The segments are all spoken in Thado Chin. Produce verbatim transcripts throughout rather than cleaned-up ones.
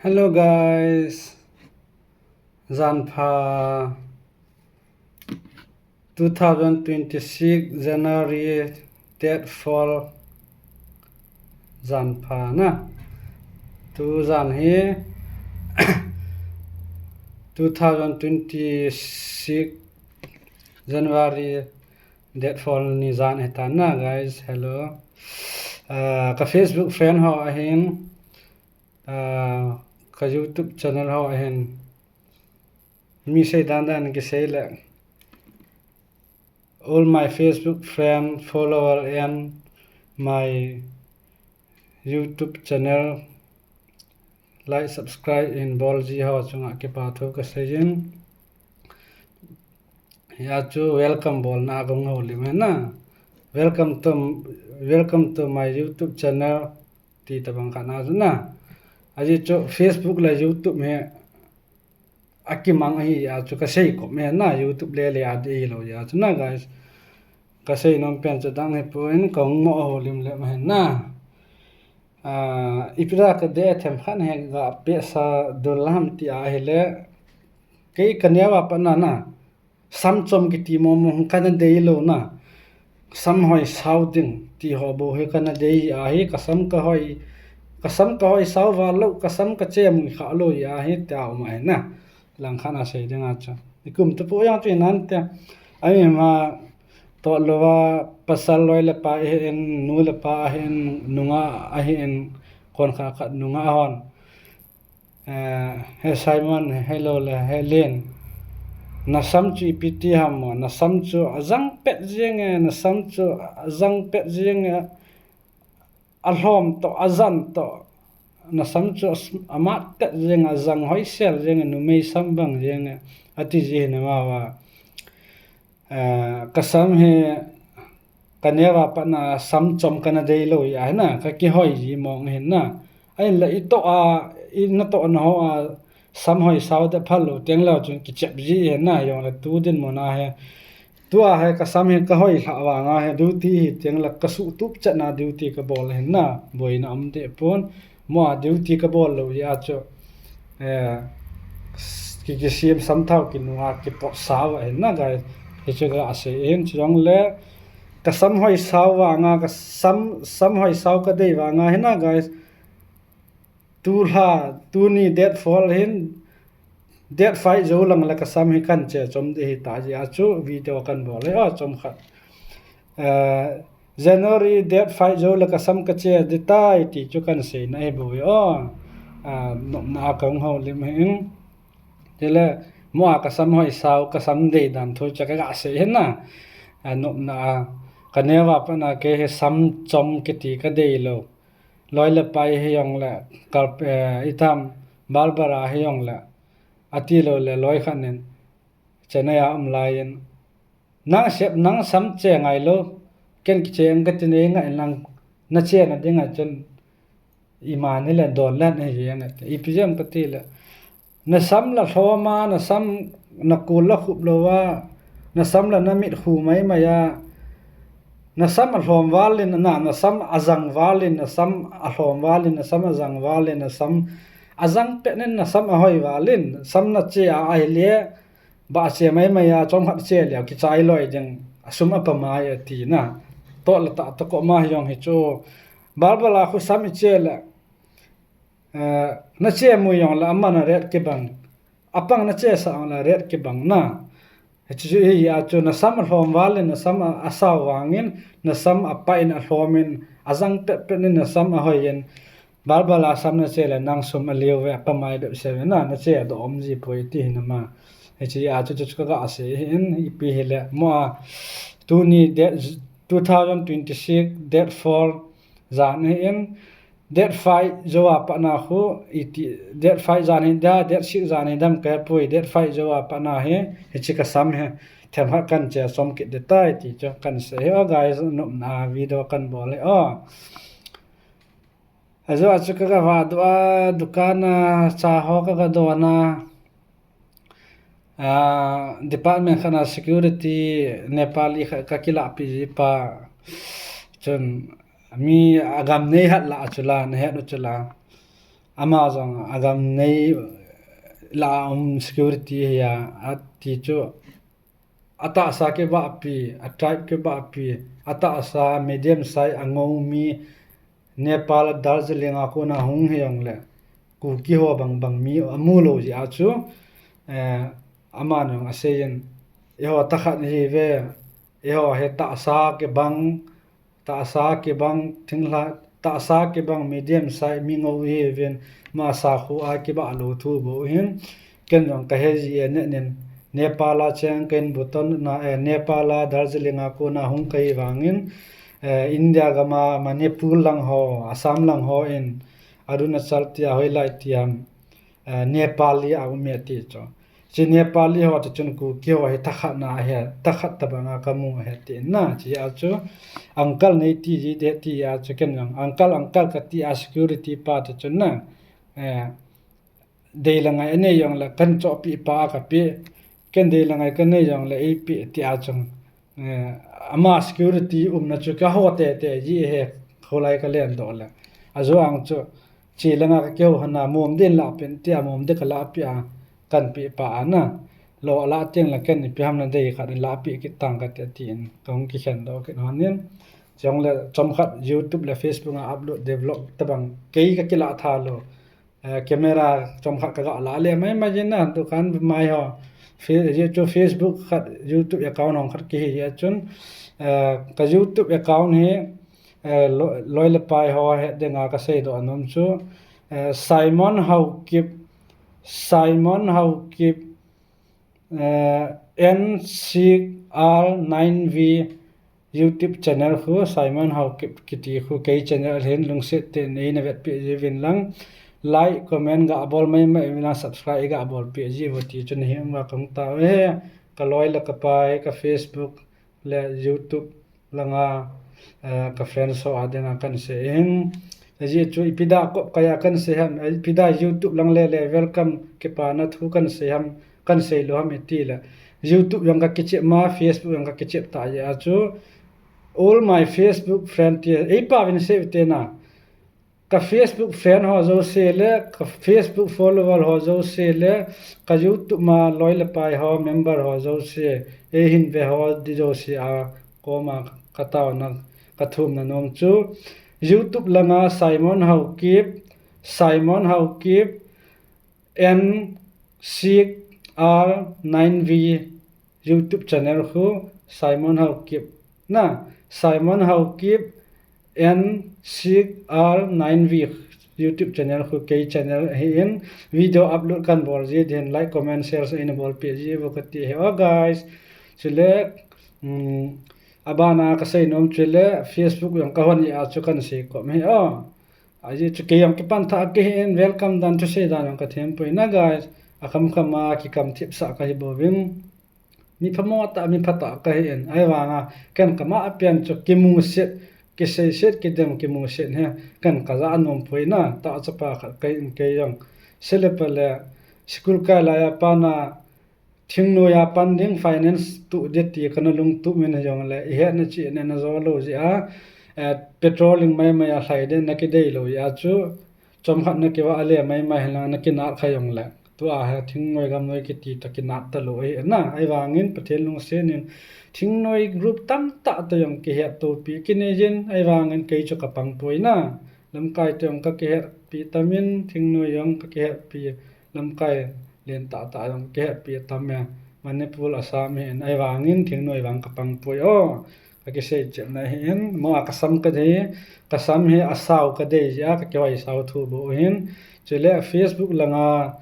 Hello guys, jan pha. Two thousand twenty-six January date four, jan pha na. Tu jan hi two thousand twenty-six January date four ni jan hi ta na, guys. Hello. Ah, ka Facebook friend ho ahin, ah, ka YouTube channel ho ahin, mi sei dan dan kisei le, all my Facebook friend, follower and my YouTube channel, like, subscribe in bol ji ho chunga kipa thu ka sei in. Hia chu welcome bolna kong houlim e na. Welcome to, welcome to my YouTube channel ti tabang khat na chu na. Ajeh chu Facebook le YouTube hi akimang ahi a chu ka sei kop e na, YouTube le le a dei lou a chu na, guys. Ka sei nom pen chu dang hi poi, kong mo houlim le ma hi na. Ah, ipi da ka dei themkhat hi ga pehsa dul lam ti ahile, kei ka neo a pat na na, sam chom kiti momo hung kana dei lou na. Sam hoi sao ding ti ho bou hi kana dei ahi, ka sam ka hoi, ka sam ka hoi sao val lou, ka sam ka che mui kha lou ahi, tia um ahi na. Lang khat a sei ding a chu, i kum tu pu jong chu i nan te. Ai ma, to lou a, pasal loi le pa ahin, nu le pa ahin, nungah ahin, kon kha khat nungah hon. Eh, he Simon, hello le, he Len. Na sam chu ipi ti ham mo, na sam chu ajang pet jeng e, na sam chu ajang pet jeng e, alhom to, ajan to, na sam chu as-, amat pet jeng, ajang hoi sel jeng e, numei sam bang jeng e, ati ji hi na ma va. Eh, ka sam hi, ka neo a pat na sam chom kana dei lou ahi na, ka kihoi ji mong ahi na. Ahin la i to a, i na to na ho a, sam hoi sao te phal lou teng lou chun kichep ji ahi na, jong le tu din mo na he. Tu a he ka sam hi ka hoi lha vang a he, duty hi teng la ka suh tup chet na duty ka bol ahi na, boina um te pon. Mo a duty ka bol lou a chu, eh, ki, kisem sam thao kinu a kipot sao ahi na, guys. Hi chu ka sei in, chu jong le ka sam hoi sao vang a, ka sam, sam hoi sao ka dei vang a hi na, guys. Tu lha, tuni date four hin, date five jou lang le ka sam hi kan che chom ding ahi ta ji a chu video kan bol e, o, chom khat. Eh, January date five jou le ka sam ka che ding tai ti chu kan sei na ahi bou e, o. Ah, nopna a kong houlim ahi in. Chule, mo a ka sam hoi sao, ka sam dei dan thu chu ka ga sei ahi na. Ah, nopna a, ka neo a pat na kei hi sam chom kiti ka dei lou. Loi le pai hi jong le, kal, eh, i tam, Barbara hi jong le, ati lou le, loi khat nin, Chennai a um lai in, nang sep, nang sam che ngai lou, ken kiche ang ka ti nei ngai nang, na che na ding a chun, i ma ni le don le na hi jeng a te, ipi jeng ka ti le, na sam la lhom a, na sam na kul la khup lou a, na sam la na mit khu mai mai a, na sam a lhom val in, na, na sam a jang val in, na sam a lhom val in, na sam a jang val in, na sam a jang pet nin, na sam a hoi val in, sam na che a ahi le, ba che mai mai a, chom khat che le, kichai loi ding, a sum a pa mai a ti na. To la ta, to ko ma hi jong hi chu. Barbara khu sam i che le, eh, na che mui jong le, ama na ret kibang. Apang na che sa jong le, ret kibang na. Hichu hi a chu na sam a lhom val in, na sam a, a sao vang in, na sam a pa in a lhom in, a jang pet pet in, na sam a hoi in, Barbara sam na che le nang sum a liu ve, a pa mai bep se ve na, na che a do om ji poi ti hi na ma. Hichi a chu chu ka ga sei ahi in, ipi hi le, mo a, tuni date, two thousand twenty-six, date four, jan ahi in, date five jou a pat na khu, iti, date five jan hi da, date six jan hi dam ka pui, date five jou a pat na hi, hichi ka sam hi, themkhat kan che chom kit ding tai ti chu kan sei hi, o guys, nopna video kan bol hi, o. Ajou a chu ka ga va doh a, dukan a, cha ho ka ga don a. Ah, department khat na security Nepali khat ka kilah pi ji pa. Chun mi a gam nei hat la chu la, na het u chu la. Ama jong agam nei la um security hi a, ati chu atahsa kibahpi, a tribe kibahpi, atahsa medium size angou mi Nepal Darjeeling a kona hung hijongle Kuki ho bang bang mi amu lou jeh a chu, eh, aman jong aseiyin, eiho tah khat ihiuve, eiho hi tahsa kibang, tahsa kibang thinglhang, tahsa kibang medium size mi ngou ihiuvin, ama sakhu a kibah lou thu bou hin, ken jong kahe ji e, ne nin, Nepal a cheng kahin button na, eh, Nepal a Darjeeling a kona hung kahi vangin, eh, India gam a Manipur lang ho, Assam lang ho in, Arunachal tia hoilai tiam, eh, Nepali a um e ti chu. Hiche Nepali ho ti chun Kuki ho hi tah khat na ahi, tah khat tabang a kamu ahi ti na, hiche a chu uncle nei ti ji de ti a chu ken jong uncle, uncle kati a security pa ti chun na, eh, dei le ngai anei jongle kahin chohpeh pa a kapeh, ken dei le ngai kanei jongle eipeh ti a chun, eh, ama security umna chu kaho tete ji ahi, kholai kalen doh le. Ajo ang chu, che le nga kakihou hon a, mom din lahpeh in tia, mom din kalahpeh a, kahin peh pa a na. Lo alah teng le ken ipi ham nadei khat in lahpeh kit tang kate tin, kahung kikhen doh kit hon in. Chule chomkhat YouTube le Facebook a upload de vlog tabang kei kakilah tha lou. Eh, camera chomkhat kaga lah le maimai jin na, dukan mai ho. Fe-, YouTube, Facebook khat, YouTube account hong khat kihi jeh chun, eh, ka YouTube account hi, eh, lo-, loi le pai ho het dinga kasei doh nom chu, eh, Simon Haokip, Simon Haokip, eh, N six R nine V YouTube channel khu, Simon Haokip kiti khu kei channel hin, lungset tah in eina vetpeh jiuvin lang, like, comment ga bol maimai uvin lang, subscribe ga bolpeh jiuvo ti chu nahi uva kahung tao e. Ka loi le ka pai, ka Facebook le YouTube langa, eh, ka friends ho a dinga kahin sei in. Ajeh chu ipi dia kop kai a kahin sei ham, ipi dia YouTube lang le le welcome kipana thu kahin sei ham, kahin sei lou ham iti le, YouTube jong kakichep ma, Facebook jong kakichep ta jeh a chu, all my Facebook friend ti, eipauvin sei ute na. Ka Facebook friend ho jouse le, ka Facebook follower ho jouse le, ka YouTube ma loi le pai ho member ho jouse, eihin ve ho di jouse a koma kataona, kathumna nom chu, YouTube langa Simon Haokip, Simon Haokip, N six R nine V YouTube channel khu, Simon Haokip na, Simon Haokip N six R nine V YouTube channel khu kei channel ahin, video upload kahin bol ji din, like, comment, share eina bolpeh jiuvo kati ahi o guys. Chule, um, abana kasei nom chu le Facebook jong kahon jeh a chu kahin sei kop ahi o. Ajeh chu kei jong kipan thah kahin, welcome dan thusei dan jong kathem poi na guys. Akham kham a kikamthip sah kahi bouvin. Mi phamo tah, mi phatah kahin. Ahivanga ken kama apen chu kimuset, kiseiset, kidem kimuset hi ken kajah nom poi na. Tah chapa khat kahin, kei jong. Sele pale, school kai laiya pat na, thingnoi a pan ding finance tuh ding ti kana lungtup in hijongle, ihetna chihna najo lou jeh a, eh, patrolling maimai a lhai ding nakidei lou jeh a chu, chomkhat nakivah le maimai hilang nakinat kha jongle, tua hi thingnoi gamnoi kiti toh kinat talou ahi na. Ahivangin Pathen lungset in thingnoi group tamtah toh jong kihettopi kinei jin, ahivangin kei chu kapang poi na. Lamkai toh jong kakihetpi tamin, thingnoi jong kakihetpi, lamkai len tah tah jong kihetpi tam e. Manipur, Assam hin, ahivangin thingnoi vang kapang poi o. Kakisei chepna hin, mo a kasam kadei, kasam hi asao kadei jeh a kakihoi sao thu bou hin. Chule Facebook langa,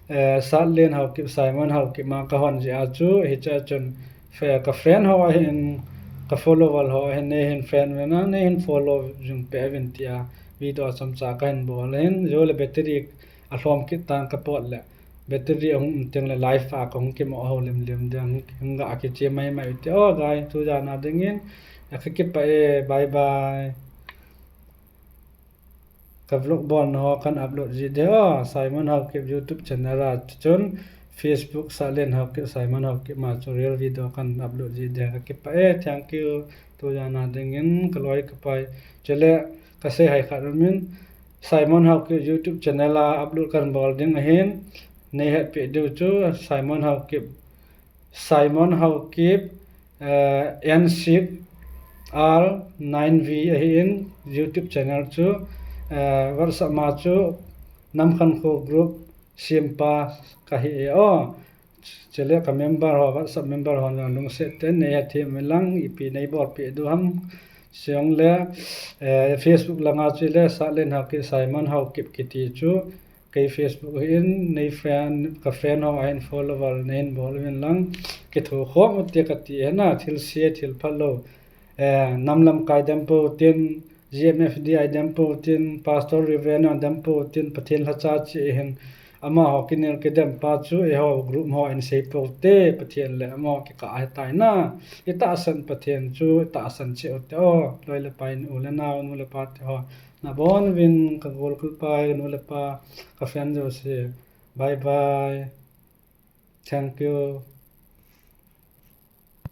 eh, Satlen Haokip, Simon Haokip ma kahon jeh a chu, hiche a chun fe-, ka friend ho ahin, ka follower ho ahin, neihin friend uvin a, neihin follow jing peh uvin tia video chomcha kahin bol ahin, jole battery alhom kit tan kapot le, battery ahung um teng le live a kahung kimo houlim lim ding, hung ga kiche maimai ute o guys, tujan a dingin, akha kipah e, bye bye. Ka vlog bolna ho kahin upload ji de o, Simon Haokip YouTube channel a chun, Facebook Satlen Haokip, Simon Haokip ma chu real video kahin upload ji de, kha kipah e, thank you, tujan a dingin, ka loi ka pai, chule, kasei hai khat umin, Simon Haokip YouTube channel a upload kan bol ding ahin, nei hetpeh diu chu Simon Haokip, Simon Haokip, eh, N six R nine V ahin, YouTube channel chu, eh, WhatsApp ma chu Namkhankho group sempa kahi e o. Chule ka member ho, WhatsApp member ho jong lungset tah in nei hethem in lang, ipi nei bolpeh diu ham. Chule, eh, Facebook langa chule Salen Haokip, Simon Haokip kiti chu kei Facebook hin nei friend, ka friend ho ahin follow val nei hin bol uvin lang, kithokhom ute kati e na, thilse, thil phalou. Eh, nam lamkai dem pou tin, G M F D I dem pou tin, Pastor Reverend a dem pou tin, Pathen lhacha cheh hin, amaho kinel kidem pa chu, eiho group ho in sei pou te, Pathen le amaho kikah ahitai na, itahsan Pathen chu, itahsan cheh ute o, loi le pai, u le nao, nu le pa te ho, nabon uvin, ka gol ka pai, ka nu le pa, ka friend jouse, bye bye, thank you.